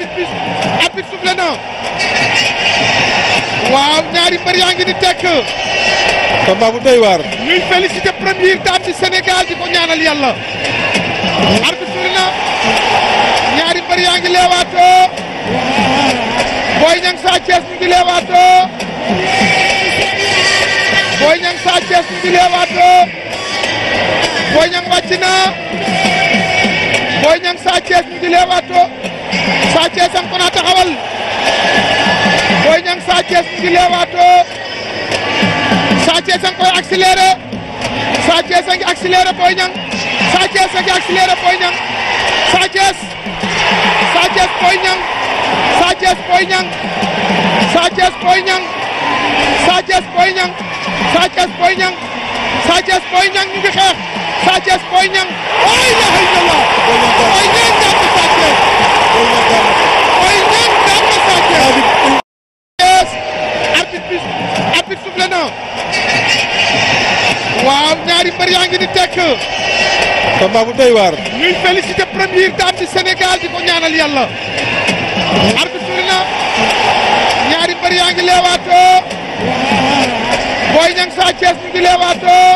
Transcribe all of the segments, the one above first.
arbitre soufflé na waaw ñaari mbër yaa ngi di tekk combat bu doy waar. ñuy félicité première dame du Sénégal di ko ñaanal yàlla arbitre soufflé na ñaari mbër yaa ngi leewaatoo Boy Niang Sa Thiès ñu ngi leewaatoo Boy Niang Sa Thiès ñu ngi leewaatoo Boy Niang wàcc na Boy Niang Sa Thiès ñu ngi leewaatoo Sa Thiès am ko na taxawal Boy Niang Sa Thiès ñu ngi leewaatoo Sa Thiès a ngi koy accéléré Sa Thiès a ngi accéléré Boy Niang Sa Thiès a ngi accéléré Boy Niang Sa Thiès Boy Niang Sa Thiès Boy Niang Sa Thiès Boy Niang Sa Thiès Boy Niang Sa Thiès Boy Niang Sa Thiès Boy Niang ñu ngi xeex Sa Thiès Boy Niang la ilaha illallah Boy Niang daan na Sa Thiès Boy Niang daan na Sa Thiès arbitre soufflé na waaw ñaari mbër yaa ngi di tekk combat bu doy waar. ñuy félicité première dame du Sénégal di ko ñaanal yàlla arbitre soufflé na ñaari mbër yaa ngi leewaatoo Boy Niang Sa Thiès ñu ngi leewaatoo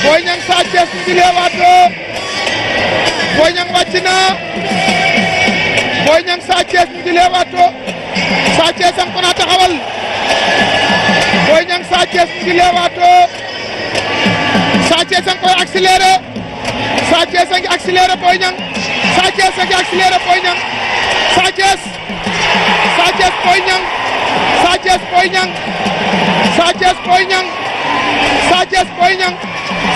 Boy Niang Sa Thiès ñu ngi leewaatoo Boy Niang wàcc na Boy Niang Sa Thiès ñu ngi leewaatoo Sa Thiès am ko na taxawal Boy Niang Sa Thiès ñu ngi leewaatoo Sa Thiès a ngi koy accéléré Sa Thiès a ngi accéléré Boy Niang Sa Thiès a ngi accéléré Boy Niang Sa Thiès Boy Niang Sa Thiès Boy Niang Sa Thiès Boy Niang Sa Thiès Boy Niang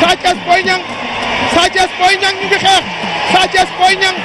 Sa Thiès Boy Niang Sa Thiès Boy Niang ñu ngi xeex Sa Thiès Boy Niang